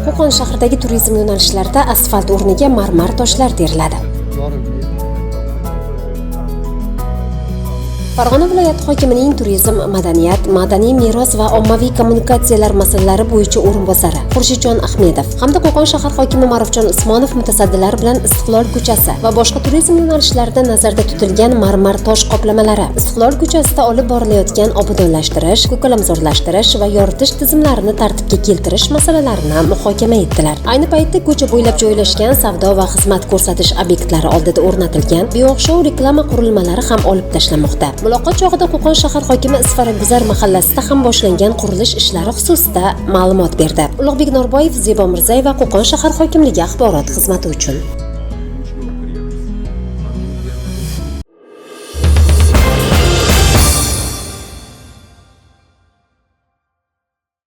Qo'qon shahridagi turizm yo'nalishlarida asfalt o'rniga marmar toshlar teriladi. Farg'ona viloyati hokimining turizm, madaniyat, madaniy meros va ommaviy kommunikatsiyalar masalalari bo'yicha o'rinbosari Xurshidjon Ahmedov hamda Qo'qon shahar hokimi Ma'rufjon Usmonov mutasaddilar bilan Istiqlol ko'chasi va boshqa turizm yo'nalishlarida nazarda tutilgan marmar tosh qoplamalari, Istiqlol ko'chasida olib borilayotgan obodonlashtirish, ko'kalamzorlashtirish va yoritish tizimlarini tartibga keltirish masalalarini muhokama etdilar. Ayni paytda ko'cha bo'ylab joylashgan savdo va xizmat ko'rsatish obyektlari oldida o'rnatilgan beo'xshov reklama qurilmalari ham olib tashlanmoqda. Muloqot chog'ida Qo'qon shahar hokimi Isfaraguzar mahallasida ham boshlangan qurilish ishlari xususida ma'lumot berdi. Ulug'bek Norboyev, Zebo Mirzayeva, Qo'qon shahar hokimligi axborot xizmati uchun.